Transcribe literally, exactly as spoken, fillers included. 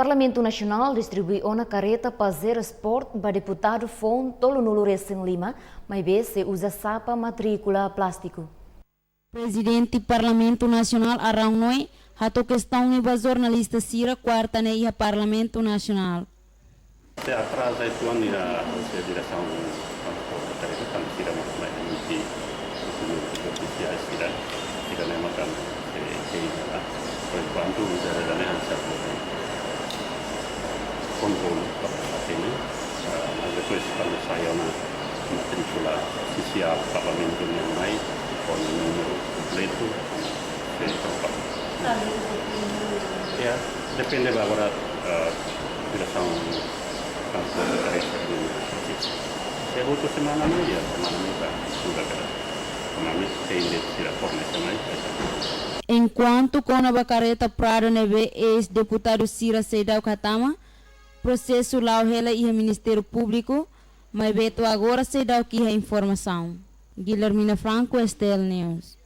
Parlamentu Nasionál distribui ona kareta Pajero Sport ba deputadu foun tolunulu resin lima, maibé sei uza sapa matríkula plástiku. Prezidente Parlamentu Nasionál Arão Noe hato'o kestaun ne'e ba jornalista sira kuarta ne'e iha Parlamentu Nasionál. Se atrasa itu an ira se diresaun transporte terrestre kan sira mak mai di ofisiál sira sira ne'e mak kan se keina. Por enkuantu uza reda ne'e hanesan kontrolu para atene, ah, mas depois kuandu sai ona matríkula ofisiál Parlamentu nian mai ho númeru kompletu, se troka. Ya, depende ba agora, ah, diresaun transporte terrestre nian. Se hotu semana mai, ya, semana mai ba, sudah kada. Kami sei de sira fornese mai, ya. Enkuantu kona-ba kareta Prado ne'ebé eis-deputadu sira seidauk hatama, prosesu la'o hela iha Ministériu Públiku, maibé to'o agora seidauk iha informasaun. Guilhermina Franco, S T L News.